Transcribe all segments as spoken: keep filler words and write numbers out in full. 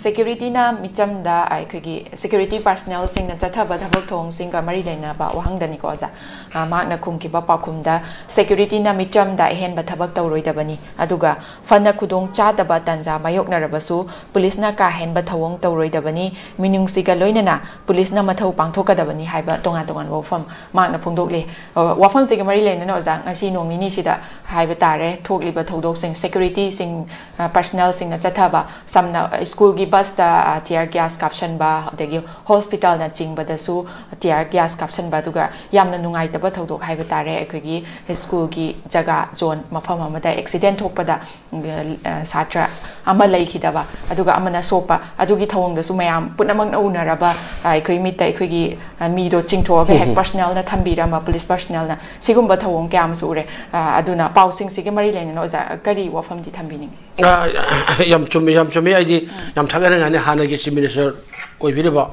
ꯁꯦꯀ꯭ꯌꯨꯔꯤꯇꯤꯅ ꯃꯤꯆꯝꯗ, ꯑꯩꯈꯣꯏꯒꯤ ꯁꯦꯀ꯭ꯌꯨꯔꯤꯇꯤ ꯄꯥꯔꯁꯅꯦꯜꯁꯤꯡꯅ ꯆꯠꯊꯕ ꯊꯕꯛ ꯊꯧꯑꯣꯡꯁꯤꯡꯒ ꯃꯔꯤ ꯂꯩꯅꯕ ꯋꯥꯍꯪꯗꯅꯤꯀꯣ ꯑꯣꯖꯥ꯫ ꯑ, ꯃꯍꯥꯛꯅ ꯈꯨꯝꯈꯤꯕ ꯄꯥꯎꯈꯨꯝꯗ, ꯁꯦꯀ꯭ꯌꯨꯔꯤꯇꯤꯅ ꯃꯤꯆꯝꯗ ꯑꯍꯦꯟꯕ ꯊꯕꯛ ꯇꯧꯔꯣꯏꯗꯕꯅꯤ, ꯑꯗꯨꯒ ꯐꯅ ꯈꯨꯗꯣꯡ ꯆꯥꯗꯕ ꯇꯥꯟꯖꯥ ꯃꯥꯌꯣꯛꯅꯔꯕꯁꯨ ꯄꯨꯂꯤꯁꯅ ꯀꯥ ꯍꯦꯟꯕ ꯊꯧꯑꯣꯡ ꯇꯧꯔꯣꯏꯗꯕꯅꯤ, ꯃꯤꯅꯨꯡꯁꯤꯒ ꯂꯣꯏꯅꯅ ꯄꯨꯂꯤꯁꯅ ꯃꯊꯧ ꯄꯥꯡꯊꯣꯛꯀꯗꯕꯅꯤ ꯍꯥꯏꯕ ꯇꯣꯉꯥꯟ ꯇꯣꯉꯥꯟꯕ ꯋꯥꯐꯝ ꯃꯍꯥꯛꯅ ꯐꯣꯡꯗꯣꯛꯂꯤ꯫ ꯑ, ꯋꯥꯐꯝꯁꯤꯒ ꯃꯔꯤ ꯂꯩꯅꯅ ꯑꯣꯖꯥ, ꯉꯁꯤ ꯅꯣꯡ ꯅꯤꯅꯤꯁꯤꯗ ꯍꯥꯏꯕ ꯇꯥꯔꯦ, ꯊꯣꯛꯂꯤꯕ ꯊꯧꯗꯣꯛꯁꯤꯡ, ꯁꯦꯀ꯭ꯌꯨꯔꯤꯇꯤꯁꯤꯡ, ꯑ, ꯄꯥꯔꯁꯅꯦꯜꯁꯤꯡꯅ ꯆꯠꯊꯕ, ꯁꯝꯅ, ꯑ, ꯁ꯭ꯀꯨꯜꯒꯤ ꯕꯁꯇ, ꯑ, ꯇꯤꯌꯔ ꯒ꯭ꯌꯥꯁ ꯀꯥꯞꯁꯟꯕ, ꯑꯗꯒꯤ ꯍꯣꯁꯄꯤꯇꯥꯜꯅꯆꯤꯡꯕꯗꯁꯨ ꯇꯤꯌꯔ ꯒ꯭ꯌꯥꯁ ꯀꯥꯞꯁꯟꯕ, ꯑꯗꯨꯒ ꯌꯥꯝꯅ ꯅꯨꯡꯉꯥꯏꯇꯕ ꯊꯧꯗꯣꯛ ꯍꯥꯏꯕ ꯇꯥꯔꯦ, ꯑꯩꯈꯣꯏꯒꯤ ꯁ꯭ꯀꯨꯜꯒꯤ ꯖꯒꯥ, ꯖꯣꯟ, ꯃꯐꯝ ꯑꯃꯗ ꯑꯦꯛꯁꯤꯗꯦꯟ ꯊꯣꯛꯄꯗ, ꯑ, ꯁꯥꯇ꯭ꯔ ꯑꯃ ꯂꯩꯈꯤꯗꯕ, ꯑꯗꯨꯒ ꯑꯃꯅ ꯁꯣꯛꯄ, ꯑꯗꯨꯒꯤ ꯊꯧꯑꯣꯡꯗꯁꯨ ꯃꯌꯥꯝ ꯄꯨꯝꯅꯃꯛꯅ ꯎꯅꯔꯕ, ꯑ, ꯑꯩꯈꯣꯏ ꯃꯤꯠꯇ ꯑꯩꯈꯣꯏꯒꯤ, ꯑ, ꯃꯤꯗꯣ ꯆꯤꯡꯊꯣꯛꯑꯒ ꯍꯦꯛ ꯎꯝ, ꯎꯝ꯫ ꯄꯥꯔꯁꯅꯦꯜꯅ ꯊꯝꯕꯤꯔꯝꯕ, ꯄꯨꯂꯤꯁ ꯄꯥꯔꯁꯅꯦꯜꯅ, ꯁꯤꯒꯨꯝꯕ ꯊꯧꯑꯣꯡ ꯀꯌꯥ ꯑꯃꯁꯨ ꯎꯔꯦ꯫ ꯑ, ꯑꯗꯨꯅ ꯄꯥꯎꯁꯤꯡꯁꯤꯒ ꯃꯔꯤ ꯂꯩꯅꯅ ꯑꯣꯖꯥ ꯀꯔꯤ ꯋꯥꯐꯝꯗꯤ ꯊꯝꯕꯤꯅꯤꯡꯉꯤ? ꯑ, ꯌꯥꯝ ꯆꯨꯝꯃꯤ, ꯌꯥꯝ ꯆꯨꯝꯃꯤ꯫ ꯑꯩꯗꯤ ꯎꯝ꯫ ꯌꯥꯝ ꯊꯥꯒꯠꯅꯤꯡꯉꯥꯏꯅꯤ ꯍꯥꯟꯅꯒꯤ ꯆꯤꯐ ꯃꯤꯅꯤꯁꯇꯔ ꯑꯣꯏꯕꯤꯔꯤꯕ,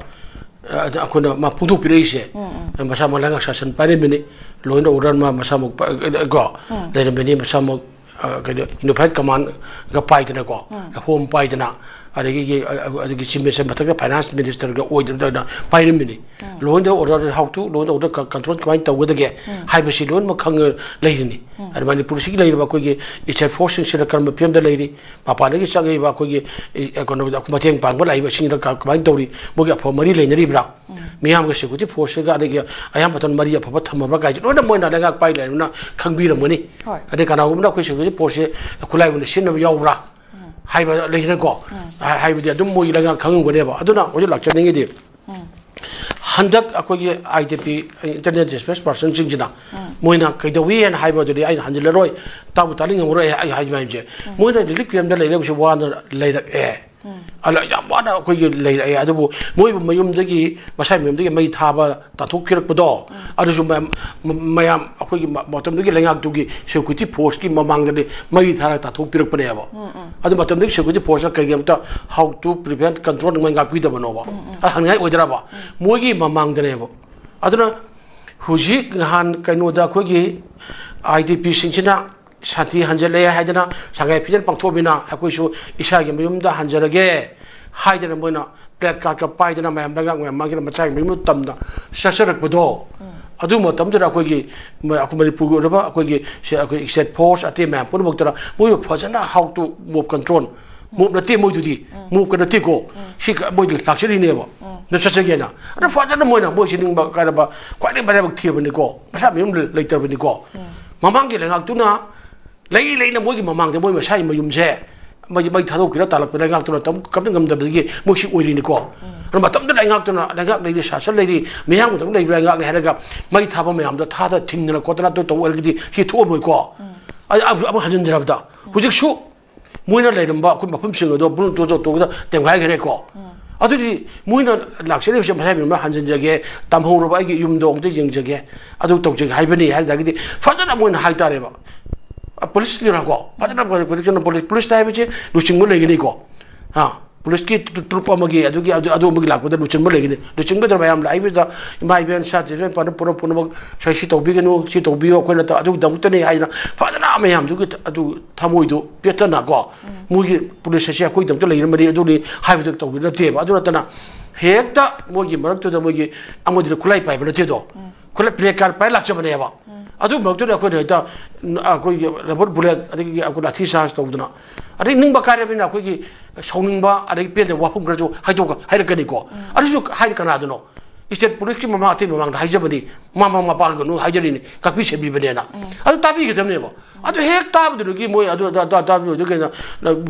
ꯑ, ꯑꯩꯈꯣꯏꯅ ꯃꯥ ꯐꯣꯡꯗꯣꯛꯄꯤꯔꯛꯏꯁꯦ꯫ ꯎꯝ, ꯎꯝ꯫ ꯃꯁꯥꯃꯛ ꯂꯩꯉꯥꯛ ꯁꯥꯁꯟ ꯄꯥꯏꯔꯝꯃꯤꯅꯤ, ꯂꯣ ꯑꯦꯟ ꯑꯣꯔꯗꯔ ꯃꯥ ꯃꯁꯥꯃꯛ ꯄ-, ꯀꯣ, ꯎꯝ꯫ ꯂꯩꯔꯝꯃꯤꯅꯤ, ꯃꯁꯥꯃꯛ, ꯑ, ꯀꯩꯅꯣ, ꯌꯨꯅꯤꯐꯥꯏꯠ ꯀꯃꯥꯟꯒ ꯄꯥꯏꯗꯅꯀꯣ, ꯎꯝ꯫ ꯍꯣꯝ ꯄꯥꯏꯗꯅ, ꯑꯗꯒꯤ, ꯑ, ꯑ, ꯑꯗꯒꯤ ꯆꯤꯐ ꯃꯤꯅꯤꯁꯇꯔ ꯃꯊꯛꯇ ꯐꯥꯏꯅꯥꯟꯁ ꯃꯤꯅꯤꯁꯇꯔꯒ ꯑꯣꯏꯗꯅ ꯎꯝ꯫ ꯄꯥꯏꯔꯝꯃꯤꯅꯤ꯫ ꯎꯝ꯫ Law and order, how to law and order ꯀ-, control ꯀꯃꯥꯏꯅ ꯇꯧꯒꯗꯒꯦ ꯎꯝ꯫ ꯍꯥꯏꯕꯁꯤ ꯂꯣꯏꯅꯃꯛ ꯈꯪꯉ ꯂꯩꯔꯤꯅꯤ꯫ ꯎꯝ꯫ ꯑꯗ ꯃꯅꯤꯄꯨꯔꯁꯤꯒꯤ ꯂꯩꯔꯤꯕ ꯑꯩꯈꯣꯏꯒꯤ ꯏꯊꯦꯜ ꯐꯣꯔꯁꯁꯤꯡꯁꯤꯅ ꯀꯔꯝꯕ ꯐꯤꯕꯝꯗ ꯂꯩꯔꯤ, ꯃꯄꯥꯟꯗꯒꯤ ꯆꯪꯉꯛꯏꯕ ꯑꯩꯈꯣꯏꯒꯤ, ꯑꯦ, ꯀꯩꯅꯣꯗ ꯑꯩꯈꯣꯏ ꯃꯇꯦꯡ ꯄꯥꯡꯕ ꯂꯥꯛꯏꯕꯁꯤꯡꯗ ꯀ-, ꯀꯃꯥꯏꯅ ꯇꯧꯔꯤ, ꯃꯣꯏꯒꯤ ꯑꯐꯕ ꯃꯔꯤ ꯂꯩꯅꯔꯤꯕ꯭ꯔꯥ? ꯎꯝ꯫ ꯃꯤꯌꯥꯝꯒ ꯁꯦꯀ꯭ꯌꯨꯔꯤꯇꯤ ꯐꯣꯔꯁꯁꯤꯒ ꯑꯗꯒꯤ ꯑꯌꯥꯝꯕ ꯃꯇꯝꯗ ꯃꯔꯤ ꯑꯐꯕ ꯊꯝꯃꯕ꯭ꯔꯥ ꯀꯥꯏꯁꯦ ꯂꯣꯏꯅ ꯃꯣꯏꯅ ꯂꯩꯉꯥꯛ ꯄꯥꯏ ꯂꯩꯔꯕꯅꯤꯅ ꯈꯪꯕꯤꯔꯝꯒꯅꯤ꯫ ꯍꯣꯏ꯫ ꯑꯗꯩ ꯀꯅꯥꯒꯨꯝꯕꯅ ꯑꯩꯈꯣꯏ ꯁꯦꯀ꯭ꯌꯨꯔꯤꯇꯤ ꯐꯣꯔꯁꯁꯦ ꯈꯨꯠꯂꯥꯏ ꯑꯣꯏꯅ ꯁꯤꯖꯤꯟꯅꯕ ꯌꯥꯎꯕ꯭ꯔꯥ ꯎꯝ꯫ ꯍꯥꯏꯕ ꯂꯩꯗꯅꯀꯣ꯫ ꯎꯝ꯫ ꯍꯥꯏ-, ꯍꯥꯏꯕꯗꯤ ꯑꯗꯨꯝ ꯃꯣꯏꯒꯤ ꯂꯩꯉꯥꯛ ꯈꯪꯉꯝꯒꯅꯦꯕ꯫ ꯑꯗꯨꯅ ꯍꯧꯖꯤꯛ ꯂꯥꯛꯆꯅꯤꯡꯉꯤꯗꯤ ꯎꯝ꯫ ꯍꯟꯗꯛ ꯑꯩꯈꯣꯏꯒꯤ I D P, internal displace ꯄꯥꯔꯁꯟꯁꯤꯡꯁꯤꯅ ꯎꯝ꯫ ꯃꯣꯏꯅ ꯀꯩꯗꯧꯏ ꯍꯥꯏꯅ ꯍꯥꯏꯕꯗꯨꯗꯤ ꯑꯩꯅ ꯍꯟꯖꯤꯜꯂꯔꯣꯏ, ꯇꯥꯕꯨ ꯇꯥꯅꯤꯡꯉꯝꯃꯔꯣꯏ ꯑꯩ, ꯑꯩ ꯍꯥꯏꯕ ꯍꯥꯏꯕꯁꯦ꯫ ꯎꯝ꯫ ꯃꯣꯏꯅ ꯔꯤꯂꯤꯐ ꯀꯦꯝꯞꯇ ꯂꯩꯔꯕꯁꯤ ꯋꯥꯅ ꯂꯩꯔꯛꯑꯦ꯫ ꯎꯝ꯫ ꯑꯗ ꯌꯥꯝ ꯋꯥꯅ ꯑꯩꯈꯣꯏꯒꯤ ꯂꯩꯔꯛꯑꯦ꯫ ꯑꯗꯨꯕꯨ ꯃꯣꯏꯕꯨ ꯃꯌꯨꯝꯗꯒꯤ, ꯃꯁꯥꯏ ꯃꯌꯨꯝꯗꯒꯤ ꯃꯩ ꯊꯥꯕ ꯇꯥꯟꯊꯣꯛꯄꯤꯔꯛꯄꯗꯣ, ꯎꯝ꯫ ꯑꯗꯨꯁꯨ ꯃꯌꯥꯝ, ꯃ-, ꯃꯌꯥꯝ ꯑꯩꯈꯣꯏꯒꯤ ꯃ-, ꯃꯇꯝꯗꯨꯒꯤ ꯂꯩꯉꯥꯛꯇꯨꯒꯤ ꯁꯦꯀ꯭ꯌꯨꯔꯤꯇꯤ ꯐꯣꯔꯁꯀꯤ ꯃꯃꯥꯡꯗꯗꯤ ꯃꯩ ꯊꯥꯔꯒ ꯇꯥꯟꯊꯣꯛꯄꯤꯔꯛꯄꯅꯦꯕ꯫ ꯎꯝ, ꯎꯝ꯫ ꯑꯗꯨ ꯃꯇꯝꯗꯨꯒꯤ security ꯐꯣꯔꯁꯅ ꯀꯩꯒꯤꯗꯃꯛꯇ how to prevent control ꯃꯣꯏ ꯉꯥꯛꯄꯤꯗꯕꯅꯣꯕ? ꯎꯝ, ꯎꯝ꯫ ꯑꯗ ꯍꯪꯅꯤꯡꯉꯥꯏ ꯑꯣꯏꯗ꯭ꯔꯕ? ꯎꯝ꯫ ꯃꯣꯏꯒꯤ ꯃꯃꯥꯡꯗꯅꯦꯕ꯫ ꯑꯗꯨꯅ ꯍꯧꯖꯤꯛ ꯅꯍꯥꯟ ꯀꯩꯅꯣꯗ ꯑꯩꯈꯣꯏꯒꯤ ꯑꯥꯏ ꯗꯤ ꯄꯤꯁꯤꯡꯁꯤꯅ ꯁꯥꯟꯇꯤ ꯍꯟꯖꯜꯂꯦ ꯍꯥꯏꯗꯅ ꯁꯉꯥꯏ ꯐꯦꯁꯇꯤꯚꯦꯜ ꯄꯥꯡꯊꯣꯛꯑꯃꯤꯅ ꯑꯩꯈꯣꯏꯁꯨ ꯏꯁꯥꯒꯤ ꯃꯌꯨꯝꯗ ꯍꯟꯖꯔꯒꯦ ꯍꯥꯏꯗꯅ ꯃꯣꯏꯅ ꯄ꯭ꯂꯦ ꯀꯥꯔꯠꯀ ꯄꯥꯏꯗꯅ ꯃꯌꯥꯝ ꯂꯩꯉꯥꯛ ꯃꯌꯥꯝ ꯃꯥꯒꯤ ꯃꯆꯥꯒꯤ ꯃꯌꯨꯝꯗ ꯇꯝꯅ ꯆꯠꯆꯔꯛꯄꯗꯣ, ꯑꯗꯨ ꯃꯇꯝꯗꯨꯗ ꯑꯩꯈꯣꯏꯒꯤ, ꯑꯩꯈꯣꯏ ꯃꯅꯤꯄꯨꯔꯒꯤ ꯑꯣꯏꯔꯕ ꯑꯩꯈꯣꯏꯒꯤ ꯁꯦ-, ꯑꯩꯈꯣꯏ ꯁ꯭ꯇꯦꯠ ꯐꯣꯔꯁ ꯑꯇꯩ ꯃꯌꯥꯝ ꯄꯨꯝꯅꯃꯛꯇꯅ ꯃꯣꯏꯕꯨ ꯐꯖꯅ how to move control, ꯃꯣꯞ ꯅꯠꯇꯦ ꯃꯣꯏꯗꯨꯗꯤ, ꯃꯣꯞꯀ ꯅꯠꯇꯦꯀꯣ, ꯁꯤ ꯀ-, ꯃꯣꯏꯗꯤ ꯂꯥꯛꯆꯔꯤꯅꯦꯕ, ꯅ ꯆꯠꯆꯒꯦꯅ꯫ ꯑꯗ ꯐꯖꯅ ꯃꯣꯏꯅ ꯃꯣꯏꯁꯤ ꯅꯤꯡꯕ ꯀꯥꯏꯔꯕ ꯈ꯭ꯋꯥꯏꯗꯒꯤ ꯃꯔꯥꯏꯕꯛ ꯊꯤꯕꯅꯤꯀꯣ, ꯃꯁꯥ ꯃꯌꯨꯝ ꯂꯩꯇꯕꯅꯤꯀꯣ꯫ ꯃꯃꯥꯡꯒꯤ ꯂꯩꯉꯥꯛꯇꯨꯅ ꯂꯩ ꯂꯩꯅ ꯃꯣꯏꯒꯤ ꯃꯃꯥꯡꯗ ꯃꯣꯏ ꯃꯁꯥꯒꯤ ꯃꯌꯨꯝꯁꯦ ꯃꯩ, ꯃꯩ ꯊꯥꯗꯣꯛꯄꯤꯔ ꯇꯥꯜꯂꯛꯄ ꯂꯩꯉꯥꯛꯇꯨꯅ ꯇꯝ-, ꯀꯝꯇ ꯉꯝꯗꯕꯗꯒꯤ ꯃꯣꯏ ꯁꯤ ꯑꯣꯏꯔꯤꯅꯤꯀꯣ꯫ ꯑꯗꯨ ꯃꯇꯝꯗ ꯂꯩꯉꯥꯛꯇꯨꯅ ꯂꯩꯉꯥꯛ ꯂꯩꯔꯤ, ꯁꯥꯁꯟ ꯂꯩꯔꯤ, ꯃꯤꯌꯥꯝ ꯈꯛꯇꯪ ꯂꯩꯕ ꯂꯩꯉꯥꯛꯅꯤ ꯍꯥꯏꯔꯒ ꯃꯩ ꯊꯥꯕ ꯃꯌꯥꯝꯗꯣ ꯊꯥꯗ ꯊꯤꯡꯗꯅ ꯈꯣꯠꯇꯅ ꯑꯗꯨ ꯇꯧꯕ ꯑꯣꯏꯔꯒꯗꯤ ꯁꯤ ꯊꯣꯛꯑꯝꯃꯣꯏꯀꯣ꯫ ꯑꯩ ꯑꯃꯨꯛ ꯍꯟꯖꯤꯟꯖꯔꯕꯗ ꯍꯧꯖꯤꯛꯁꯨ ꯃꯣꯏꯅ ꯂꯩꯔꯝꯕ ꯑꯩꯈꯣꯏ ꯃꯐꯝꯁꯤꯡ ꯑꯗꯣ ꯕ꯭ꯔꯨ ꯇꯣ ꯇꯣ ꯇꯣ ꯇꯦꯝꯒꯥꯏꯈ꯭ꯔꯦꯀꯣ꯫ ꯑꯗꯨꯗꯤ ꯃꯣꯏꯅ ꯂꯥꯛꯆꯔꯤꯕꯁꯦ ꯃꯁꯥ ꯃꯌꯨꯝꯗ ꯍꯟꯖꯤꯟꯖꯒꯦ, ꯇꯝꯍꯧꯔꯕ ꯑꯩꯒꯤ ꯌꯨꯝꯗꯣ ꯑꯃꯨꯛꯇ ꯌꯦꯡꯖꯒꯦ, ꯑꯗꯨ ꯇꯧꯖꯒꯦ ꯍꯥꯏꯕꯅꯤ ꯍꯥꯏꯔꯒꯗꯤ ꯐꯖꯅ ꯃꯣꯏꯅ ꯍꯥꯏꯇꯥꯔꯦꯕ꯫ ꯄꯨꯂꯤꯁꯅꯤꯅꯀꯣ, ꯐꯖꯅ ꯄꯨꯂꯤꯁ, ꯄꯨꯂꯤꯁ ꯍꯥꯏꯕꯁꯤ ꯂꯨꯆꯤꯡꯕ ꯂꯩꯒꯅꯤꯀꯣ꯫ ꯍꯥ, ꯄꯨꯂꯤꯁꯀꯤ ꯇ꯭ꯔꯨꯞ ꯑꯃꯒꯤ, ꯑꯗꯨꯒꯤ, ꯑꯗꯨ, ꯑꯗꯨ ꯑꯃꯒꯤ ꯂꯥꯛꯄꯗ ꯂꯨꯆꯤꯡꯕ ꯂꯩꯒꯅꯤ꯫ ꯂꯨꯆꯤꯡꯕꯗ ꯃꯌꯥꯝ ꯂꯥꯛꯏꯕꯗ ꯏꯃꯥ ꯏꯕꯦꯟ ꯁꯥꯇ꯭ꯔ ꯏꯕꯦꯟ ꯄꯥꯅ ꯄꯨꯝꯅꯃꯛ ꯁꯤ ꯇꯧꯕꯤꯒꯅꯨ, ꯁꯤ ꯇꯧꯕꯤꯌꯨ, ꯑꯩꯈꯣꯏꯅ ꯇ-, ꯑꯗꯨꯒꯤꯗꯃꯛꯇꯅꯤ ꯍꯥꯏꯅ ꯐꯖꯅ ꯃꯌꯥꯝꯗꯨꯒꯤ ꯊ-, ꯑꯗꯨ ꯊꯃꯣꯏꯗꯨ ꯄꯦꯠꯇꯅꯀꯣ, ꯃꯣꯏꯒꯤ ꯄꯨꯂꯤꯁ ꯑꯁꯤ ꯑꯩꯈꯣꯏꯒꯤꯗꯃꯛꯇ ꯂꯩꯔꯝꯕꯅꯤ ꯑꯗꯨꯅꯤ ꯍꯥꯏꯕꯗꯨ ꯇꯧꯕ ꯅꯠꯇꯦꯕ꯫ ꯑꯗꯨ ꯅꯠꯇꯅ ꯍꯦꯛꯇ ꯃꯣꯏꯒꯤ ꯃꯔꯛꯇꯨꯗ ꯃꯣꯏꯒꯤ ꯑꯃꯗꯨꯅ ꯈꯨꯠꯂꯥꯏ ꯄꯥꯏꯕ ꯅꯠꯇꯦꯗꯣ꯫ ꯈꯨꯠꯂꯥꯏ ꯄ꯭ꯂꯦ ꯀꯥꯔꯠ ꯄꯥꯏꯔ ꯂꯥꯛꯆꯕꯅꯦꯕ꯫ ꯑꯗꯨ ꯃꯔꯛꯇꯨꯗ ꯑꯩꯈꯣꯏꯅ ꯍꯦꯛꯇ, ꯎꯝ, ꯑꯩꯈꯣꯏꯒꯤ ꯔꯕꯔ ꯕꯨꯂꯦꯠ ꯑꯗꯒꯤ ꯑꯩꯈꯣꯏ ꯂꯥꯊꯤ ꯆꯥꯔꯖ ꯇꯧꯗꯅ, ꯑꯗꯩ ꯅꯤꯡꯕ ꯀꯥꯏꯔꯕꯅꯤꯅ ꯑꯩꯈꯣꯏꯒꯤ ꯁꯥꯎꯅꯤꯡꯕ ꯑꯗꯒꯤ ꯄꯦꯟꯗꯕ ꯋꯥꯐꯝ ꯈꯔꯁꯨ ꯍꯥꯏꯗꯣꯛ-, ꯍꯥꯏꯔꯛꯀꯅꯤꯀꯣ꯫ ꯑꯗꯨꯁꯨ ꯍꯥꯏꯗꯤ ꯀꯅꯥꯗꯅꯣ? ꯏꯁꯇꯦꯠ ꯄꯨꯂꯤꯁꯀꯤ ꯃꯃꯥꯡ, ꯑꯇꯩ ꯃꯃꯥꯡꯗ ꯍꯥꯏꯖꯕꯅꯤ, ꯃꯃꯥ ꯃꯄꯥꯒꯅꯨ ꯍꯥꯏꯖꯔꯤꯅꯤ, ꯀꯥꯛꯄꯤ ꯁꯦꯝꯕꯤꯕꯅꯦꯅ꯫ ꯑꯗꯨ ꯇꯥꯕꯤꯒꯗꯕꯅꯦꯕ꯫ ꯑꯗꯨ ꯍꯦꯛ ꯇꯥꯕꯗꯨꯗꯒꯤ ꯃꯣꯏ ꯑꯗꯨ ꯑꯗꯥ ꯑꯗꯥ ꯑꯗꯥ ꯑꯗꯨ ꯀꯩꯅꯣ,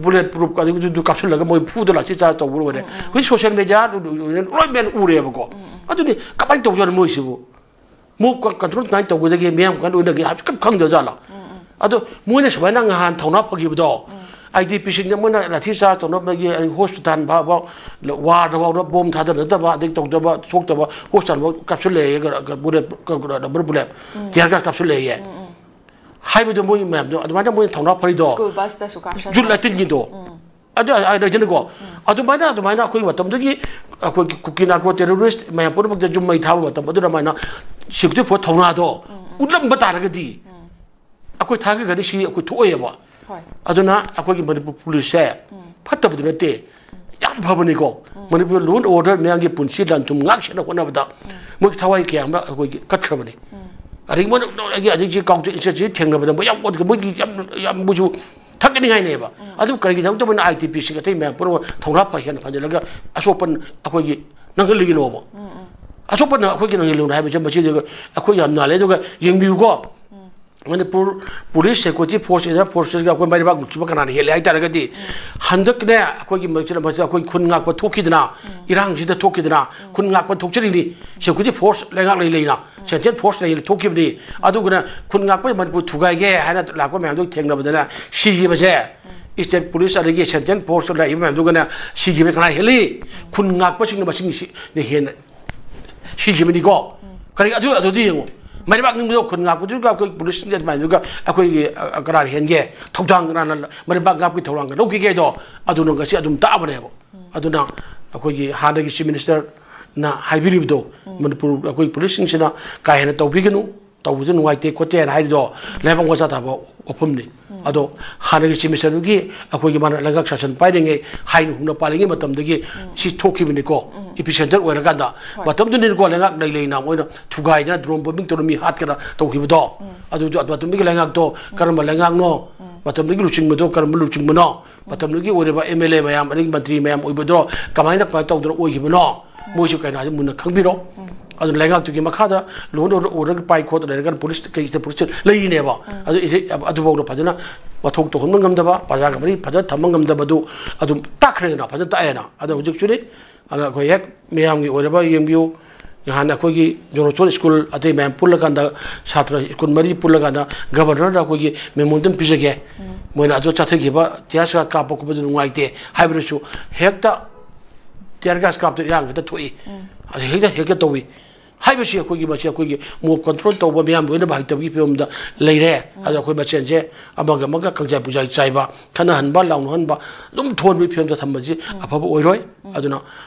ꯕꯨꯂꯦꯠ ꯄ꯭ꯔꯨꯞ ꯑꯗꯨ, ꯑꯗꯨ ꯀꯥꯞꯁꯤꯜꯂꯒ ꯃꯣꯏ ꯐꯨꯗ ꯂꯥꯛꯁꯤ ꯆꯥ ꯇꯧꯕ ꯂꯣꯏꯔꯦ꯫ ꯍꯧꯖꯤꯛ ꯁꯣꯁꯤꯌꯦꯜ ꯃꯦꯗꯤꯌꯥ ꯂꯣꯏ ꯃꯌꯥꯝ ꯎꯔꯦꯕꯀꯣ꯫ ꯑꯗꯨꯅꯤ ꯀꯃꯥꯏꯅ ꯇꯧꯖꯥꯠꯅꯣ ꯃꯣꯏꯁꯤꯕꯨ? ꯃꯣꯞ ꯀ-, ꯀꯟꯇ꯭ꯔꯣꯜ ꯀꯃꯥꯏꯅ ꯇꯧꯒꯗꯒꯦ, ꯃꯤꯌꯥꯝ ꯀꯃꯥꯏꯅ ꯂꯣꯏꯅꯒꯦ ꯍꯥꯏꯕꯁꯤ ꯀꯔꯤꯝ ꯈꯪꯗꯖꯥꯠꯂꯣ? ꯑꯗꯣ ꯃꯣꯏꯅ ꯁꯨꯃꯥꯏꯅ ꯉꯍꯥꯟ ꯊꯧꯅꯥ ꯐꯈꯤꯕꯗꯣ, ꯑꯥꯏ ꯗꯤ ꯄꯤꯁꯤꯡꯗ ꯃꯣꯏꯅ ꯂꯥꯊꯤ ꯆꯥꯔꯖ ꯇꯧꯅꯕꯒꯤ, ꯑꯩ ꯍꯣꯁꯄꯤꯇꯥꯜ ꯐꯥꯎꯕ, ꯋꯥꯔꯗ ꯐꯥꯎꯗ ꯕꯣꯝ ꯊꯥꯗꯅꯗꯕ, ꯑꯗꯩ ꯇꯧꯗꯕ, ꯁꯣꯛꯇꯕ, ꯍꯣꯁꯄꯤꯇꯥꯜ ꯐꯥꯎ ꯀꯥꯞꯁꯤꯜꯂꯛꯑꯦ, ꯔꯕꯔ ꯕꯨꯂꯦꯠ, ꯇꯤꯌꯥꯔ ꯒꯥꯁ ꯀꯥꯞꯁꯤꯜꯂꯛꯑꯦ꯫ ꯍꯥꯏꯕꯗꯣ ꯃꯣꯏ ꯃꯌꯥꯝꯗꯣ ꯑꯗꯨꯃꯥꯏꯅ ꯃꯣꯏꯅ ꯊꯧꯅꯥ ꯐꯔꯤꯗꯣ, ꯁ꯭ꯀꯨꯜ ꯕꯁꯇꯁꯨ ꯀꯥꯞꯁꯟꯕ꯫ ꯖꯨꯟ ꯑꯩꯠꯇꯤꯟꯒꯤꯗꯣ꯫ ꯑꯗꯨ, ꯑ, ꯂꯩꯗꯅꯀꯣ꯫ ꯑꯗꯨꯃꯥꯏꯅ, ꯑꯗꯨꯃꯥꯏꯅ ꯑꯩꯈꯣꯏꯒꯤ ꯃꯇꯝꯗꯨꯒꯤ ꯑꯩꯈꯣꯏꯒꯤ ꯀꯨꯀꯤ ꯅꯥꯒ꯭ꯔꯣ ꯇꯦꯔꯣꯔꯤꯁ ꯃꯌꯥꯝ ꯄꯨꯝꯅꯃꯛꯇ ꯌꯨꯝ ꯃꯩ ꯊꯥꯕ ꯃꯇꯝ ꯑꯗꯨꯗ ꯑꯗꯨꯃꯥꯏꯅ ꯁꯦꯀ꯭ꯌꯨꯔꯤꯇꯤ ꯐꯣꯔꯁ ꯊꯧꯅꯥꯗꯣ ꯎꯠꯂꯝꯕ ꯇꯥꯔꯒꯗꯤ ꯑꯩꯈꯣꯏ ꯊꯥꯒꯠꯀꯅꯤ, ꯁꯤ ꯑꯩꯈꯣꯏ ꯊꯣꯛꯑꯣꯏꯕ꯫ ꯍꯣꯏ꯫ ꯑꯗꯨꯅ ꯑꯩꯈꯣꯏꯒꯤ ꯃꯅꯤꯄꯨꯔ ꯄꯨꯂꯤꯁꯁꯦ ꯐꯠꯇꯕꯗꯤ ꯅꯠꯇꯦ, ꯌꯥꯝ ꯐꯕꯅꯤꯀꯣ꯫ ꯃꯅꯤꯄꯨꯔ law and order ꯃꯌꯥꯝꯒꯤ ꯄꯨꯟꯁꯤ ꯂꯟ ꯊꯨꯝ ꯉꯥꯛ ꯁꯦꯟꯅ ꯍꯣꯠꯅꯕꯗ ꯃꯣꯏꯒꯤ ꯊꯋꯥꯏ ꯀꯌꯥ ꯑꯃ ꯑꯩꯈꯣꯏꯒꯤ ꯀꯠꯈ꯭ꯔꯕꯅꯤ꯫ ꯑꯗꯒꯤ ꯃꯣꯏꯅ ꯑꯩꯒꯤ ꯑꯗꯒꯤ ꯀꯥꯎꯟꯇꯔ ꯏꯟꯁꯤꯗꯦꯟꯁꯤ ꯊꯦꯡꯅꯕꯗ ꯃꯣꯏ ꯌꯥꯝ ꯑꯣꯟꯈ꯭ꯔꯦ꯫ ꯃꯣꯏꯒꯤ ꯌꯥꯝ ꯌꯥꯝ ꯃꯣꯏꯁꯨ ꯊꯥꯒꯠꯅꯤꯡꯉꯥꯏꯅꯦꯕ꯫ ꯑꯗꯨ ꯀꯔꯤꯒꯤ ꯊꯕꯛ ꯇꯧꯕꯅ ITPꯁꯤꯡ ꯑꯇꯩ ꯃꯌꯥꯝ ꯄꯨꯝꯅꯃꯛ ꯊꯧꯅꯥ ꯐ ꯍꯦꯟꯅ ꯐꯖꯜꯂꯒ ꯑꯁꯣꯛꯄ ꯑꯩꯈꯣꯏꯒꯤ ꯅꯪꯍꯜꯂꯤꯒꯤꯅꯣꯕ? ꯑꯁꯣꯛꯄꯅ ꯑꯩꯈꯣꯏꯒꯤ ꯅꯪꯍꯜꯂꯨꯅ ꯍꯥꯏꯕꯁꯦ ꯃꯁꯤꯗ ꯑꯩꯈꯣꯏ ꯌꯥꯝ ꯅꯥꯜꯂꯦ꯫ ꯑꯗꯨꯒ ꯌꯦꯡꯕꯤꯌꯨꯀꯣ꯫ Manipur police, security force, area ꯐꯣꯔꯁꯦꯁꯒ ꯑꯩꯈꯣꯏ ꯃꯩꯕꯥꯛ ꯅꯨꯡꯁꯤꯕ ꯀꯅꯥꯅ ꯍꯦꯜꯂꯦ ꯍꯥꯏ ꯇꯥꯔꯒꯗꯤ, ꯍꯟꯗꯛꯅꯦ ꯑꯩꯈꯣꯏꯒꯤ ꯃꯔꯛꯁꯤꯗ ꯃꯁꯤꯗ ꯑꯩꯈꯣꯏ ꯈꯨꯟ ꯉꯥꯛꯄ ꯊꯣꯛꯈꯤꯗꯅ, ꯏꯔꯥꯡꯁꯤꯗ ꯊꯣꯛꯈꯤꯗꯅ, ꯈꯨꯟ ꯉꯥꯛꯄ ꯊꯣꯛꯆꯔꯤꯅꯤ꯫ ꯁꯦꯀ꯭ꯌꯨꯔꯤꯇꯤ ꯐꯣꯔꯁ ꯂꯩꯉꯥꯛ ꯂꯩ ꯂꯩꯅ, ꯁꯦꯟꯇ꯭ꯔꯦꯜ ꯐꯣꯔꯁ ꯂꯩ ꯊꯣꯛꯈꯤꯕꯅꯤ꯫ ꯑꯗꯨꯒꯅ ꯈꯨꯟ ꯉꯥꯛꯄ ꯃꯅꯤꯄꯨꯔ ꯊꯨꯒꯥꯏꯒꯦ ꯍꯥꯏꯅ ꯂꯥꯛꯄ ꯃꯌꯥꯝꯗꯣ ꯊꯦꯡꯅꯕꯗꯅ ꯁꯤꯈꯤꯕꯁꯦ, ꯏꯁꯇꯦꯠ ꯄꯨꯂꯤꯁ ꯑꯗꯒꯤ ꯁꯦꯟꯇ꯭ꯔꯦꯜ ꯐꯣꯔꯁ ꯂꯥꯛꯏꯕ ꯃꯌꯥꯝꯗꯨꯒꯅ ꯁꯤꯈꯤꯕ ꯀꯅꯥ ꯍꯦꯜꯂꯤ? ꯈꯨꯟ ꯉꯥꯛꯄꯁꯤꯡꯅ ꯃꯁꯤꯡꯁꯤꯅ ꯍꯦꯟꯅ ꯁꯤꯈꯤꯕꯅꯤꯀꯣ꯫ ꯀꯔꯤ ꯑꯗꯨ ꯑꯗꯨꯗꯤ ꯌꯦꯡꯉꯨ, ꯃꯩꯕꯥꯛ ꯅꯤꯡꯕꯗꯣ ꯈꯨꯟ ꯉꯥꯛꯄꯗꯨꯒ ꯑꯩꯈꯣꯏ ꯄꯨꯂꯤꯁ ꯑꯗꯨꯃꯥꯏꯅꯗꯨꯒ ꯑꯩꯈꯣꯏꯒꯤ, ꯑ, ꯀꯅꯥꯅ ꯍꯦꯟꯒꯦ? ꯊꯧꯗꯥꯡ ꯀꯅꯥꯅ ꯃꯩꯕꯥꯛ ꯉꯥꯛꯄꯒꯤ ꯊꯧꯔꯥꯡꯒ ꯂꯧꯈꯤꯒꯦ ꯍꯥꯏꯗꯣ ꯑꯗꯨꯅ ꯉꯁꯤ ꯑꯗꯨꯝ ꯇꯥꯛꯑꯕꯅꯦꯕ꯫ ꯑꯗꯨꯅ ꯑꯩꯈꯣꯏꯒꯤ ꯍꯥꯟꯅꯒꯤ ꯆꯤꯐ ꯃꯤꯅꯤꯁꯇꯔꯅ ꯍꯥꯏꯕꯤꯔꯤꯕꯗꯣ, ꯃꯅꯤꯄꯨꯔ ꯑꯩꯈꯣꯏ ꯄꯨꯂꯤꯁꯁꯤꯡꯁꯤꯅ ꯀꯥ ꯍꯦꯟꯅ ꯇꯧꯕꯤꯒꯅꯨ, ꯇꯧꯕꯗ ꯅꯨꯡꯉꯥꯏꯇꯦ ꯈꯣꯠꯇꯦ ꯍꯥꯏꯅ ꯍꯥꯏꯔꯤꯗꯣ ꯂꯩꯕꯥꯛ ꯃꯆꯥ ꯇꯥꯕ ꯋꯥꯐꯝꯅꯤ꯫ ꯑꯗꯣ ꯍꯥꯟꯅꯒꯤ ꯆꯤꯐ ꯃꯤꯅꯤꯁꯇꯔꯗꯨꯒꯤ ꯑꯩꯈꯣꯏꯒꯤ ꯃꯥꯅ ꯂꯩꯉꯥꯛ ꯁꯥꯁꯟ ꯄꯥꯏꯔꯤꯉꯩ, ꯍꯥꯏꯅ ꯍꯨꯝꯅ ꯄꯥꯜꯂꯤꯉꯩ ꯃꯇꯝꯗꯒꯤ ꯁꯤ ꯊꯣꯛꯈꯤꯕꯅꯤꯀꯣ, ꯏꯄꯤ ꯁꯦꯟꯇꯔ ꯑꯣꯏꯔꯀꯥꯟꯗ꯫ ꯃꯇꯝꯗꯨꯅꯤꯀꯣ ꯂꯩꯉꯥꯛ ꯂꯩ ꯂꯩꯅ ꯃꯣꯏꯅ ꯊꯨꯒꯥꯏꯗꯅ ꯗ꯭ꯔꯣꯟ ꯕꯣꯝꯕꯤꯡ ꯇꯧꯔ ꯃꯤ ꯍꯥꯠꯀꯅ ꯇꯧꯈꯤꯕꯗꯣ꯫ ꯑꯗꯨꯗꯣ ꯃꯇꯝꯗꯨꯒꯤ ꯂꯩꯉꯥꯛꯇꯣ ꯀꯔꯝꯕ ꯂꯩꯉꯥꯛꯅꯣ? ꯃꯇꯝꯗꯨꯒꯤ ꯂꯨꯆꯤꯡꯕꯗꯣ ꯀꯔꯝꯕ ꯂꯨꯆꯤꯡꯕꯅꯣ? ꯃꯇꯝꯗꯨꯒꯤ ꯑꯣꯏꯔꯤꯕ MLA ꯃꯌꯥꯝ ꯑꯗꯒꯤ ꯃꯟꯇ꯭ꯔꯤ ꯃꯌꯥꯝ ꯑꯣꯏꯕꯗꯣ ꯀꯃꯥꯏꯅ ꯀꯃꯥꯏꯅ ꯇꯧꯗꯅ ꯑꯣꯏꯈꯤꯕꯅꯣ? ꯃꯣꯏꯁꯨ ꯀꯩꯅꯣ ꯍꯥꯏꯁꯦ ꯃꯨꯟꯅ ꯈꯪꯕꯤꯔꯣ꯫ ꯑꯗꯨꯅ ꯂꯩꯉꯥꯛꯇꯨꯒꯤ ꯃꯈꯥꯗ law and order ꯄꯥꯏ ꯈꯣꯠꯇꯅ ꯂꯩꯔꯒ ꯄꯨꯂꯤꯁ ꯀꯩꯁꯤꯗ ꯄꯨꯂꯤꯁ ꯂꯩꯔꯤꯅꯦꯕ꯫ ꯑꯗꯨ ꯏꯁꯦ ꯑꯗꯨꯐꯥꯎꯗ ꯐꯖꯅ ꯃꯊꯧ ꯇꯧꯍꯟꯕ ꯉꯝꯗꯕ, ꯄ꯭ꯔꯖꯥꯒ ꯃꯔꯤ ꯐꯖꯅ ꯊꯝꯕ ꯉꯝꯗꯕꯗꯨ ꯑꯗꯨꯝ ꯇꯥꯛꯈ꯭ꯔꯦꯗꯅ, ꯐꯖꯅ ꯇꯥꯛꯑꯦꯅ꯫ ꯑꯗꯣ ꯍꯧꯖꯤꯛꯁꯨꯅꯤ, ꯑꯗ ꯑꯩꯈꯣꯏ ꯍꯦꯛ ꯃꯤꯌꯥꯝꯒꯤ ꯑꯣꯏꯔꯕ ꯌꯦꯡꯕꯤꯌꯨ, ꯅꯍꯥꯟ ꯑꯩꯈꯣꯏꯒꯤ ꯖꯣꯅꯣꯁꯣꯟ ꯁ꯭ꯀꯨꯜ ꯑꯇꯩ ꯃꯌꯥꯝ ꯄꯨꯜꯂꯀꯥꯟꯗ, ꯁꯥꯇ꯭ꯔ ꯁ꯭ꯀꯨꯜ ꯃꯔꯤ ꯄꯨꯜꯂꯀꯥꯟꯗ ꯒꯕꯔꯅꯔꯗ ꯑꯩꯈꯣꯏꯒꯤ memorandum ꯄꯤꯖꯒꯦ꯫ ꯃꯣꯏꯅ ꯑꯗꯨ ꯆꯠꯊꯈꯤꯕ ꯇꯤꯌꯥꯔ ꯁꯦꯜ ꯀꯥꯞꯄ ꯈꯣꯠꯄꯗꯨ ꯅꯨꯡꯉꯥꯏꯇꯦ ꯍꯥꯏꯕꯗꯨꯁꯨ ꯍꯦꯛꯇ ꯇꯤꯌꯥꯔ ꯒ꯭ꯌꯥꯁ ꯀꯥꯞꯇ ꯏꯔꯥꯡ ꯍꯦꯛꯇ ꯊꯣꯛꯏ꯫ ꯑꯗꯨ ꯍꯦꯛꯇ, ꯍꯦꯛꯇ ꯇꯧꯏ꯫ ꯍꯥꯏꯕꯁꯤ ꯑꯩꯈꯣꯏꯒꯤ ꯃꯁꯤ ꯑꯩꯈꯣꯏꯒꯤ mob control ꯇꯧꯕ ꯃꯤꯌꯥꯝ ꯂꯣꯏꯅꯃꯛ ꯍꯩꯇꯕꯒꯤ ꯐꯤꯕꯝꯗ ꯂꯩꯔꯦ꯫ ꯑꯗꯣ ꯑꯩꯈꯣꯏ ꯃꯁꯦꯟꯁꯦ ꯑꯃꯒ ꯑꯃꯒ ꯀꯪꯖꯥꯏ ꯄꯨꯖꯥꯏ ꯆꯥꯏꯕ, ꯈꯠꯅꯍꯟꯕ, ꯂꯥꯎꯅꯍꯟꯕ, ꯑꯗꯨꯝ ꯊꯣꯟꯕꯒꯤ ꯐꯤꯕꯝꯗ ꯊꯝꯕꯁꯤ ꯑꯐꯕ ꯑꯣꯏꯔꯣꯏ꯫ ꯑꯗꯨꯅ,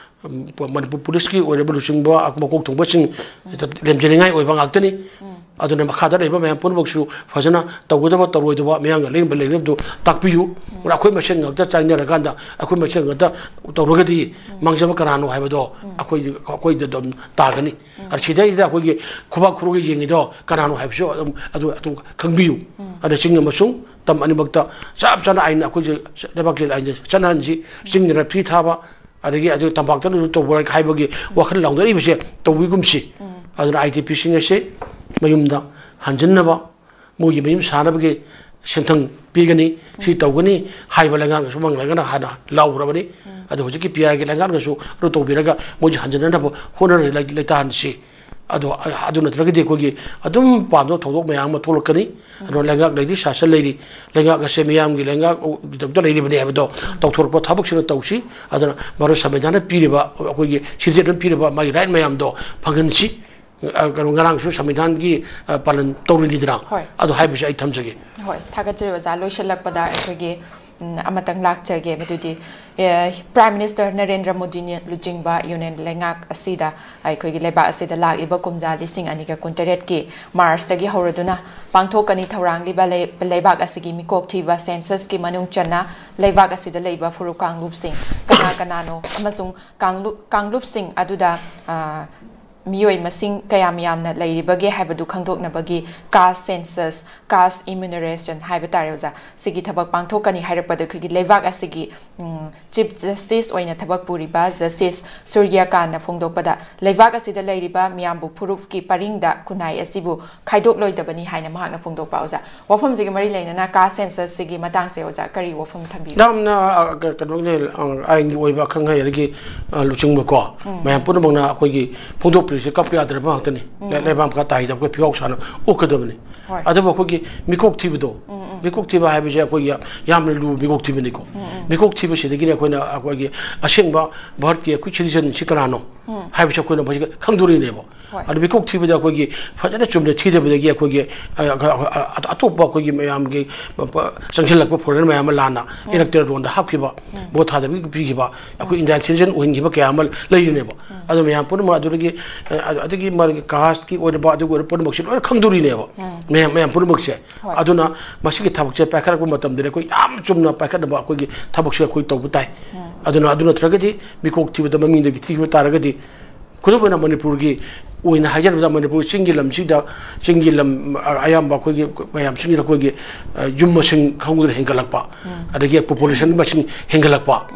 ꯎꯝ, ꯄ-, ꯃꯅꯤꯄꯨꯔ ꯄꯨꯂꯤꯁꯀꯤ ꯑꯣꯏꯔꯤꯕ ꯂꯨꯆꯤꯡꯕ ꯃꯀꯣꯛ ꯊꯣꯡꯕꯁꯤꯡ ꯂꯦꯝꯖꯅꯤꯡꯉꯥꯏ ꯑꯣꯏꯕ ꯉꯥꯛꯇꯅꯤ꯫ ꯑꯗꯨꯅ ꯃꯈꯥꯗ ꯂꯩꯕ ꯃꯌꯥꯝ ꯄꯨꯝꯅꯃꯛꯁꯨ ꯐꯖꯅ ꯇꯧꯒꯗꯕ, ꯇꯧꯔꯣꯏꯗꯕ, ꯃꯌꯥꯝꯒ ꯂꯩꯔꯝꯕ ꯂꯩꯅꯕꯗꯨ ꯇꯥꯛꯄꯤꯌꯨ꯫ ꯑꯩꯈꯣꯏ ꯃꯁꯦꯟ ꯉꯥꯛꯇ ꯆꯥꯏꯅꯔꯀꯥꯟꯗ ꯑꯩꯈꯣꯏ ꯃꯁꯦꯟ ꯉꯥꯛꯇ ꯇꯧꯔꯒꯗꯤ ꯃꯥꯡꯖꯕ ꯀꯅꯥꯅꯣ ꯍꯥꯏꯕꯗꯣ ꯑꯩꯈꯣꯏ, ꯑꯩꯈꯣꯏꯗ ꯑꯗꯨꯝ ꯇꯥꯒꯅꯤ꯫ ꯑꯗ ꯁꯤꯗꯩꯁꯤꯗ ꯑꯩꯈꯣꯏꯒꯤ ꯈꯨꯕꯥꯛ ꯈꯨꯔꯨꯒ ꯌꯦꯡꯉꯤꯗꯣ ꯀꯅꯥꯅꯣ ꯍꯥꯏꯕꯁꯨ ꯑꯗꯨꯝ ꯑꯗꯨ, ꯑꯗꯨꯝ ꯈꯪꯕꯤꯌꯨ꯫ ꯑꯗ ꯆꯤꯡ ꯑꯃꯁꯨꯡ ꯇꯝ ꯑꯅꯤꯃꯛꯇ ꯆꯞ ꯆꯥꯅ ꯑꯥꯏꯟ, ꯑꯩꯈꯣꯏꯁꯦ ꯂꯩꯕꯥꯛꯀꯤ ꯑꯥꯏꯟꯗ ꯆꯠꯅꯍꯟꯁꯤ꯫ ꯆꯤꯡꯗꯅ ꯐꯤ ꯊꯥꯕ, ꯑꯗꯒꯤ ꯑꯗꯨ ꯇꯝꯄꯥꯛꯇꯅꯁꯨ ꯇꯧꯕ ꯍꯥꯏꯕꯒꯤ ꯋꯥꯈꯜ ꯂꯥꯎꯅꯔꯤꯕꯁꯦ ꯇꯧꯕꯤꯒꯨꯝꯁꯤ꯫ ꯑꯗꯨꯅ ꯑꯥꯏ ꯗꯤ ꯄꯤꯁꯤꯡ ꯑꯁꯦ ꯃꯌꯨꯝꯗ ꯍꯟꯖꯤꯟꯅꯕ, ꯃꯣꯏꯒꯤ ꯃꯌꯨꯝ ꯁꯥꯅꯕꯒꯤ ꯁꯦꯟꯊꯪ ꯄꯤꯒꯅꯤ, ꯁꯤ ꯇꯧꯒꯅꯤ ꯍꯥꯏꯕ ꯂꯩꯉꯥꯛꯅꯁꯨ ꯃꯪ ꯂꯩꯉꯥꯛꯅ ꯍꯥꯟꯅ ꯂꯥꯎꯈ꯭ꯔꯕꯅꯤ꯫ ꯑꯗꯨ ꯍꯧꯖꯤꯛꯀꯤ ꯄꯤ ꯑꯥꯔꯒꯤ ꯂꯩꯉꯥꯛꯅꯁꯨ ꯑꯗꯨ ꯇꯧꯕꯤꯔꯒ ꯃꯣꯏꯁꯦ ꯍꯟꯖꯤꯟꯅꯅꯕ ꯍꯣꯠꯅꯔ ꯂꯩ-, ꯂꯩꯇꯥꯍꯟꯁꯤ꯫ ꯑꯗꯣ ꯑꯗꯨ ꯅꯠꯇ꯭ꯔꯒꯗꯤ ꯑꯩꯈꯣꯏꯒꯤ ꯑꯗꯨꯝ ꯄꯥꯝꯗꯕ ꯊꯧꯗꯣꯛ ꯃꯌꯥꯝ ꯑꯃ ꯊꯣꯛꯂꯛꯀꯅꯤ꯫ ꯑꯗꯨꯅ ꯂꯩꯉꯥꯛ ꯂꯩꯔꯤ, ꯁꯥꯁꯟ ꯂꯩꯔꯤ, ꯂꯩꯉꯥꯛ ꯑꯁꯦ ꯃꯤꯌꯥꯝꯒꯤ ꯂꯩꯉꯥꯛꯀꯤꯗꯃꯛꯇ ꯂꯩꯔꯤꯕꯅꯤ ꯍꯥꯏꯕꯗꯣ ꯇꯧꯊꯣꯔꯛꯄ ꯊꯕꯛꯁꯤꯅ ꯇꯧꯁꯤ꯫ ꯑꯗꯨꯅ ꯚꯥꯔꯠ ꯁꯪꯕꯤꯙꯥꯟꯅ ꯄꯤꯔꯤꯕ, ꯑꯩꯈꯣꯏꯒꯤ citizen ꯄꯤꯔꯤꯕ ꯃꯥꯒꯤ right ꯃꯌꯥꯝꯗꯣ ꯐꯪꯍꯟꯁꯤ꯫ ꯑ, ꯀꯩꯅꯣ, ꯉꯔꯥꯡꯁꯨ ꯁꯪꯕꯤꯙꯥꯟꯒꯤ, ꯑ, ꯄꯥꯂꯟ ꯇꯧꯔꯤꯅꯤꯗꯅ꯫ ꯍꯣꯏ꯫ ꯑꯗꯨ ꯍꯥꯏꯕꯁꯤ ꯑꯩ ꯊꯝꯖꯒꯦ꯫ ꯍꯣꯏ, ꯊꯥꯒꯠꯆꯔꯤ ꯑꯣꯖꯥ꯫ ꯂꯣꯏꯁꯤꯜꯂꯛꯄꯗ ꯑꯩꯈꯣꯏꯒꯤ, ꯎꯝ, ꯑꯃꯇꯪ ꯂꯥꯛꯆꯒꯦ꯫ ꯃꯗꯨꯗꯤ, ꯑꯦ, Prime Minister ꯅꯔꯦꯟꯗ꯭ꯔ ꯃꯣꯗꯤꯅ ꯂꯨꯆꯤꯡꯕ ꯌꯨꯅꯤꯌꯟ ꯂꯩꯉꯥꯛ ꯑꯁꯤꯗ, ꯑꯩꯈꯣꯏꯒꯤ ꯂꯩꯕꯥꯛ ꯑꯁꯤꯗ ꯂꯥꯛꯂꯤꯕ ꯀꯨꯝꯖꯥ ꯂꯤꯁꯤꯡ ꯑꯅꯤꯒ ꯀꯨꯟꯇꯔꯦꯠꯀꯤ ꯃꯥꯔꯆꯇꯒꯤ ꯍꯧꯔꯗꯨꯅ ꯄꯥꯡꯊꯣꯛꯀꯅꯤ ꯊꯧꯔꯥꯡꯂꯤꯕ ꯂꯩ-, ꯂꯩꯕꯥꯛ ꯑꯁꯤꯒꯤ ꯃꯤꯀꯣꯛ ꯊꯤꯕ census ꯀꯤ ꯃꯅꯨꯡ ꯆꯟꯅ ꯂꯩꯕꯥꯛ ꯑꯁꯤꯗ ꯂꯩꯕ ꯐꯨꯔꯨꯞ ꯀꯥꯡꯂꯨꯞꯁꯤꯡ ꯀꯅꯥ ꯀꯅꯥꯅꯣ ꯑꯃꯁꯨꯡ ꯀꯥꯡꯂꯨꯞ, ꯀꯥꯡꯂꯨꯞꯁꯤꯡ ꯑꯗꯨꯗ, ꯑ, ꯃꯤꯑꯣꯏ ꯃꯁꯤꯡ ꯀꯌꯥꯝ ꯌꯥꯝꯅ ꯂꯩꯔꯤꯕꯒꯦ ꯍꯥꯏꯕꯗꯨ ꯈꯪꯗꯣꯛꯅꯕꯒꯤ caste census, caste enumeration ꯍꯥꯏꯕ ꯇꯥꯔꯦ ꯑꯣꯖꯥ, ꯁꯤꯒꯤ ꯊꯕꯛ ꯄꯥꯡꯊꯣꯛꯀꯅꯤ ꯍꯥꯏꯔꯛꯄꯗ ꯑꯩꯈꯣꯏꯒꯤ ꯂꯩꯕꯥꯛ ꯑꯁꯤꯒꯤ, ꯎꯝ, Chief Justice ꯑꯣꯏꯅ ꯊꯕꯛ ꯄꯨꯔꯤꯕ Justice ꯁꯨꯔ꯭ꯌꯀꯥꯟꯅ ꯐꯣꯡꯗꯣꯛꯄꯗ ꯂꯩꯕꯥꯛ ꯑꯁꯤꯗ ꯂꯩꯔꯤꯕ ꯃꯤꯌꯥꯝꯕꯨ ꯐꯨꯔꯨꯞꯀꯤ ꯄꯔꯤꯡꯗ ꯈꯨꯟꯅꯥꯏ ꯑꯁꯤꯕꯨ ꯈꯥꯏꯗꯣꯛꯂꯣꯏꯗꯕꯅꯤ ꯍꯥꯏꯅ ꯃꯍꯥꯛꯅ ꯐꯣꯡꯗꯣꯛꯄ꯫ ꯑꯣꯖꯥ, ꯋꯥꯐꯝꯁꯤꯒ ꯃꯔꯤ ꯂꯩꯅꯅ caste census ꯁꯤꯒꯤ ꯃꯇꯥꯡꯁꯦ ꯑꯣꯖꯥ ꯀꯔꯤ ꯋꯥꯐꯝ ꯊꯝꯕꯤꯒꯦ? ꯌꯥꯝꯅ, ꯑ, ꯀ-, ꯀꯩꯅꯣꯒꯤ, ꯑ, ꯑꯥꯏꯟꯒꯤ ꯑꯣꯏꯕ ꯑꯈꯪ ꯑꯍꯩ ꯑꯗꯒꯤ, ꯑ, ꯂꯨꯆꯤꯡꯕꯀꯣ, ꯃꯌꯥꯝ ꯄꯨꯝꯅꯃꯛꯅ ꯑꯩꯈꯣꯏꯒꯤ ꯐꯣꯡꯗꯣꯛꯄꯤꯔꯤꯁꯦ ꯀꯞꯄ ꯌꯥꯗ꯭ꯔꯕ ꯉꯥꯛꯇꯅꯤ꯫ ꯂꯩ-, ꯂꯩꯕꯥꯛ ꯃꯈꯥ ꯇꯥꯏꯗꯕ ꯑꯩꯈꯣꯏ ꯐꯤꯒꯥꯎ ꯁꯥꯅ ꯑꯣꯛꯀꯗꯕꯅꯤ꯫ ꯍꯣꯏ꯫ ꯑꯗꯨꯕꯨ ꯑꯩꯈꯣꯏꯒꯤ ꯃꯤꯀꯣꯛ ꯊꯤꯕꯗꯣ, ꯃꯤꯀꯣꯛ ꯊꯤꯕ ꯍꯥꯏꯕꯁꯦ ꯑꯩꯈꯣꯏꯒꯤ ꯌꯥꯝꯅ ꯂꯨꯕ ꯃꯤꯀꯣꯛ ꯊꯤꯕꯅꯤꯀꯣ꯫ ꯃꯤꯀꯣꯛ ꯊꯤꯕꯁꯤꯗꯒꯤꯅꯦ ꯑꯩꯈꯣꯏꯅ ꯑꯩꯈꯣꯏꯒꯤ ꯑꯁꯦꯡꯕ ꯚꯥꯔꯠꯀꯤ ꯑꯩꯈꯣꯏ citizen ꯁꯤ ꯀꯅꯥꯅꯣ ꯍꯥꯏꯕꯁꯦ ꯑꯩꯈꯣꯏꯅ ꯃꯁꯤꯒ ꯈꯪꯗꯣꯔꯤꯅꯦꯕ꯫ ꯍꯣꯏ꯫ ꯑꯗꯨ ꯃꯤꯀꯣꯛ ꯊꯤꯕꯗ ꯑꯩꯈꯣꯏꯒꯤ ꯐꯖꯅ ꯆꯨꯝꯅ ꯊꯤꯗꯕꯗꯒꯤ ꯑꯩꯈꯣꯏꯒꯤ, ꯑ, ꯑ, ꯑ, ꯑꯇꯣꯞꯄ ꯑꯩꯈꯣꯏꯒꯤ ꯃꯌꯥꯝꯒꯤ ꯆꯪꯁꯤꯜꯂꯛꯄ foreign ꯃꯌꯥꯝ ꯑꯃ ꯂꯥꯟꯅ electoral roll ꯗ ꯍꯥꯞꯈꯤꯕ, vote ꯊꯥꯗꯕꯤ ꯄꯤꯈꯤꯕ, ꯑꯩꯈꯣꯏ Indian citizen ꯑꯣꯏꯍꯟꯈꯤꯕ ꯀꯌꯥ ꯑꯃ ꯂꯩꯔꯤꯅꯦꯕ꯫ ꯑꯗꯨ ꯃꯌꯥꯝ ꯄꯨꯝꯅꯃꯛ ꯑꯗꯨꯗꯒꯤ, ꯑ, ꯑꯗꯨ-, ꯑꯗꯨꯒꯤ ꯃꯥꯒꯤ caste ꯀꯤ ꯑꯣꯏꯔꯕ, ꯑꯗꯨꯒꯤ ꯑꯣꯏꯔꯕ ꯄꯨꯝꯅꯃꯛꯁꯦ ꯂꯣꯏꯅ ꯈꯪꯗꯣꯔꯤꯅꯦꯕ꯫ ꯃꯌꯥꯝ, ꯃꯌꯥꯝ ꯄꯨꯝꯅꯃꯛꯁꯦ꯫ ꯍꯣꯏ꯫ ꯑꯗꯨꯅ ꯃꯁꯤꯒꯤ ꯊꯕꯛꯁꯦ ꯄꯥꯏꯈꯠꯂꯛꯄ ꯃꯇꯝꯗꯗꯤ ꯑꯩꯈꯣꯏ ꯌꯥꯝ ꯆꯨꯝꯅ ꯄꯥꯏꯈꯠꯅꯕ ꯑꯩꯈꯣꯏꯒꯤ ꯊꯕꯛꯁꯦ ꯑꯩꯈꯣꯏ ꯇꯧꯕ ꯇꯥꯏ꯫ ꯑꯗꯨꯅ, ꯑꯗꯨ ꯅꯠꯇ꯭ꯔꯒꯗꯤ ꯃꯤꯀꯣꯛ ꯊꯤꯕꯗ ꯃꯃꯤꯡꯗꯒꯤ ꯊꯤꯈꯤꯕ ꯇꯥꯔꯒꯗꯤ, ꯈꯨꯗꯝ ꯑꯣꯏꯅ ꯃꯅꯤꯄꯨꯔꯒꯤ ꯑꯣꯏꯅ ꯍꯥꯏꯖꯔꯕꯗ, ꯃꯅꯤꯄꯨꯔ ꯆꯤꯡꯒꯤ ꯂꯝꯁꯤꯗ, ꯆꯤꯡꯒꯤ ꯂꯝ, ꯑ, ꯑꯌꯥꯝꯕ ꯑꯩꯈꯣꯏꯒꯤ ꯃꯌꯥꯝꯁꯤꯡꯁꯤꯗ ꯑꯩꯈꯣꯏꯒꯤ, ꯑ, ꯌꯨꯝ ꯃꯁꯤꯡ ꯈꯪꯍꯧꯗꯅ ꯍꯦꯟꯒꯠꯂꯛꯄ, ꯑꯗꯒꯤ population ꯃꯁꯤꯡ ꯍꯦꯟꯒꯠꯂꯛꯄ,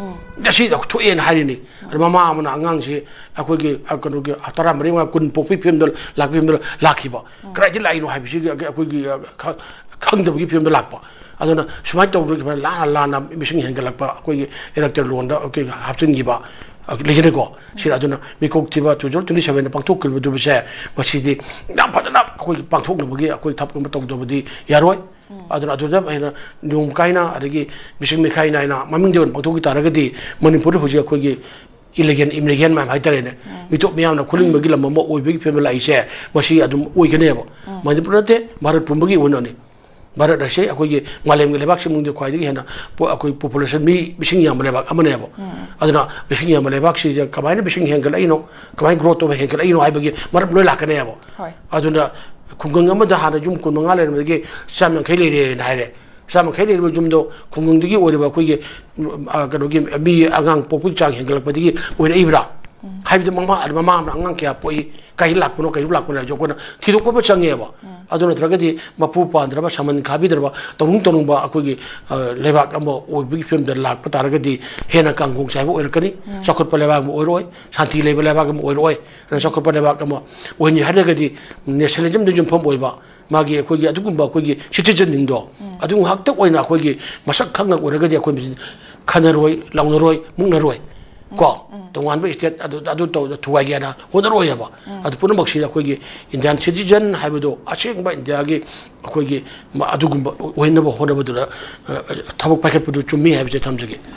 ꯑꯁꯤ ꯊꯣꯛꯑꯦꯅ ꯍꯥꯏꯔꯤꯅꯤ꯫ ꯑꯗ ꯃꯃꯥ ꯑꯃꯅ ꯑꯉꯥꯡꯁꯤ ꯑꯩꯈꯣꯏꯒꯤ, ꯑ, ꯀꯩꯅꯣꯒꯤ, ꯑ, ꯇꯔꯥꯃꯔꯤ, ꯃꯉꯥ, ꯀꯨꯟ ꯄꯣꯛꯄꯒꯤ ꯐꯤꯕꯝꯗ ꯂꯥꯛꯄꯒꯤ ꯐꯤꯕꯝꯗ ꯂꯥꯛꯈꯤꯕ꯫ ꯀꯗꯥꯏꯗ ꯂꯥꯛꯏꯅꯣ ꯍꯥꯏꯕꯁꯤꯒꯤ ꯑꯩꯈꯣꯏꯒꯤ, ꯑ, ꯈ-, ꯈꯪꯗꯕꯒꯤ ꯐꯤꯕꯝꯗ ꯂꯥꯛꯄ꯫ ꯑꯗꯨꯅ ꯁꯨꯃꯥꯏꯅ ꯇꯧꯗꯅ ꯂꯥꯟꯅ ꯂꯥꯟꯅ ꯃꯤꯁꯤꯡ ꯍꯦꯟꯒꯠꯂꯛꯄ, ꯑꯩꯈꯣꯏꯒꯤ ꯏꯔꯛꯇ ꯂꯣꯟꯗ ꯑꯩꯈꯣꯏꯒꯤ ꯍꯥꯞꯆꯤꯟꯈꯤꯕ, ꯑ, ꯂꯩꯖꯔꯦꯀꯣ꯫ ꯁꯤꯅ ꯑꯗꯨꯅ ꯃꯤꯀꯣꯛ ꯊꯤꯕ two thousand twenty seven ꯗ ꯄꯥꯡꯊꯣꯛꯈꯤꯕꯗꯨꯁꯦ, ꯃꯁꯤꯗꯤ ꯌꯥꯝ ꯐꯖꯅ ꯑꯩꯈꯣꯏꯒꯤ ꯄꯥꯡꯊꯣꯛꯅꯕꯒꯤ ꯑꯩꯈꯣꯏ ꯊꯕꯛ ꯑꯃ ꯇꯧꯗꯕꯗꯤ ꯌꯥꯔꯣꯏ꯫ ꯑꯗꯨꯅ ꯑꯗꯨꯗ ꯍꯦꯟꯅ ꯅꯤꯌꯣꯝ ꯀꯥꯏꯅ, ꯑꯗꯒꯤ ꯃꯤꯁꯤꯡ ꯃꯤꯈꯥꯏ ꯅꯥꯏꯅ ꯃꯃꯤꯡꯗꯤ ꯑꯣꯏꯅ ꯄꯥꯡꯊꯣꯛꯈꯤ ꯇꯥꯔꯒꯗꯤ, ꯃꯅꯤꯄꯨꯔꯗ ꯍꯧꯖꯤꯛ ꯑꯩꯈꯣꯏꯒꯤ illegal, illegal ꯃꯌꯥꯝ ꯍꯥꯏꯇꯥꯔꯦꯅꯦ, ꯃꯤꯇꯣꯞ ꯃꯤꯌꯥꯝꯅ ꯈꯨꯂꯤꯡꯕꯒꯤ ꯂꯝ ꯑꯃ ꯑꯣꯏꯕꯒꯤ ꯐꯤꯕꯝꯗ ꯂꯥꯛꯏꯁꯦ, ꯃꯁꯤ ꯑꯗꯨꯝ ꯑꯣꯏꯒꯅꯦꯕ꯫ ꯃꯅꯤꯄꯨꯔ ꯅꯠꯇꯦ, ꯚꯥꯔꯠ ꯄꯨꯝꯕꯒꯤ ꯑꯣꯏꯅꯅꯤ꯫ ꯚꯥꯔꯠ ꯑꯁꯤ ꯑꯩꯈꯣꯏꯒꯤ ꯃꯥꯂꯦꯝꯒꯤ ꯂꯩꯕꯥꯛꯁꯤꯡ ꯃꯅꯨꯡꯗ ꯈ꯭ꯋꯥꯏꯗꯒꯤ ꯍꯦꯟꯅ ꯄꯣ-, ꯑꯩꯈꯣꯏ population, ꯃꯤ, ꯃꯤꯁꯤꯡ ꯌꯥꯝꯕ ꯂꯩꯕꯥꯛ ꯑꯃꯅꯦꯕ꯫ ꯑꯗꯨꯅ ꯃꯤꯁꯤꯡ ꯌꯥꯝꯕ ꯂꯩꯕꯥꯛꯁꯤꯗ ꯀꯃꯥꯏꯅ ꯃꯤꯁꯤꯡ ꯍꯦꯟꯒꯠꯂꯛꯏꯅꯣ, ꯀꯃꯥꯏꯅ growth ꯇꯧꯕ ꯍꯦꯟꯒꯠꯂꯛꯏꯅꯣ ꯍꯥꯏꯕꯒꯤ ꯃꯔꯝ ꯂꯣꯏ ꯂꯥꯛꯀꯅꯦꯕ꯫ ꯍꯣꯏ꯫ ꯑꯗꯨꯅ ꯈꯨꯡꯒꯪ ꯑꯃꯗ ꯍꯥꯟꯅ ꯌꯨꯝ ꯀꯨꯟꯃꯉꯥ ꯂꯩꯔꯝꯕꯗꯒꯤ ꯆꯥꯝ ꯌꯥꯡꯈꯩ ꯂꯩꯔꯦꯅ ꯍꯥꯏꯔꯦ꯫ ꯆꯥꯝ ꯌꯥꯡꯈꯩ ꯂꯩꯔꯤꯕ ꯌꯨꯝꯗꯣ ꯈꯨꯡꯒꯪꯗꯒꯤ ꯑꯣꯏꯔꯤꯕ ꯑꯩꯈꯣꯏꯒꯤ, ꯎꯝ, ꯑ, ꯀꯩꯅꯣꯒꯤ ꯃꯤ ꯑꯉꯥꯡ ꯄꯣꯛꯄꯒꯤ ꯆꯥꯡ ꯍꯦꯟꯒꯠꯂꯛꯄꯗꯒꯤ ꯑꯣꯏꯔꯛꯏꯕ꯭ꯔꯥ? ꯍꯥꯏꯕꯗꯤ ꯃꯃꯥ, ꯃꯃꯥ ꯑꯃꯅ ꯑꯉꯥꯡ ꯀꯌꯥ ꯄꯣꯛꯏ, ꯀꯩ ꯂꯥꯛꯄꯅꯣ, ꯀꯩ ꯂꯥꯛꯄꯅꯣ ꯍꯥꯏꯕꯁꯦ ꯑꯩꯈꯣꯏꯅ ꯊꯤꯗꯣꯛꯄ ꯑꯃ ꯆꯪꯉꯦꯕ꯫ ꯑꯗꯨ ꯅꯠꯇ꯭ꯔꯒꯗꯤ ꯃꯄꯨ ꯄꯥꯟꯗ꯭ꯔꯕ, ꯁꯃꯟ ꯈꯥꯕꯤꯗ꯭ꯔꯕ, ꯇꯧꯅꯤꯡ ꯇꯧꯅꯤꯡꯕ ꯑꯩꯈꯣꯏꯒꯤ, ꯑ, ꯂꯩꯕꯥꯛ ꯑꯃ ꯑꯣꯏꯕꯒꯤ ꯐꯤꯕꯝꯗ ꯂꯥꯛꯄ ꯇꯥꯔꯒꯗꯤ ꯍꯦꯟꯅ ꯀꯥꯡꯈꯣꯡ ꯆꯥꯏꯕ ꯑꯣꯏꯔꯛꯀꯅꯤ, ꯆꯥꯎꯈꯠꯄ ꯂꯩꯕꯥꯛ ꯑꯃ ꯑꯣꯏꯔꯛꯑꯣꯏ, ꯁꯥꯟꯇꯤ ꯂꯩꯕ ꯂꯩꯕꯥꯛ ꯑꯃ ꯑꯣꯏꯔꯛꯑꯣꯏ꯫ ꯑꯗꯨꯅ ꯆꯥꯎꯈꯠꯄ ꯂꯩꯕꯥꯛ ꯑꯃ ꯑꯣꯏꯍꯟꯒꯦ ꯍꯥꯏꯔꯒꯗꯤ nationalism ꯗ ꯌꯨꯝꯐꯝ ꯑꯣꯏꯕ, ꯃꯥꯒꯤ ꯑꯩꯈꯣꯏꯒꯤ ꯑꯗꯨꯒꯨꯝꯕ ꯑꯩꯈꯣꯏꯒꯤ citizen ꯁꯤꯡꯗꯣ ꯑꯗꯨ ꯉꯥꯛꯇ ꯑꯣꯏꯅ ꯑꯩꯈꯣꯏꯒꯤ ꯃꯁꯛ ꯈꯪꯅ ꯑꯣꯏꯔꯒꯗꯤ ꯑꯩꯈꯣꯏ ꯃꯁꯤ ꯈꯟꯅꯔꯣꯏ, ꯂꯧꯅꯔꯣꯏ, ꯃꯨꯛꯅꯔꯣꯏ꯫ ꯀꯣ, ꯇꯣꯉꯥꯟꯕ state ꯑꯗꯨ, ꯑꯗꯨ ꯇꯧ-, ꯊꯨꯒꯥꯏꯒꯦꯅ ꯍꯣꯠꯅꯔꯣꯏꯕ꯫ ꯑꯗꯨ ꯄꯨꯝꯅꯃꯛꯁꯤꯗ ꯑꯩꯈꯣꯏꯒꯤ Indian citizen ꯍꯥꯏꯕꯗꯣ ꯑꯁꯦꯡꯕ ꯏꯟꯗꯤꯌꯥꯒꯤ ꯑꯩꯈꯣꯏꯒꯤ ꯃ-, ꯑꯗꯨꯒꯨꯝꯕ ꯑꯣꯏꯅꯕ ꯍꯣꯠꯅꯕꯗꯨꯗ, ꯑ, ꯊꯕꯛ ꯄꯥꯏꯈꯠꯄꯗꯨ ꯆꯨꯝꯃꯤ ꯍꯥꯏꯕꯁꯦ ꯊꯝꯖꯒꯦ꯫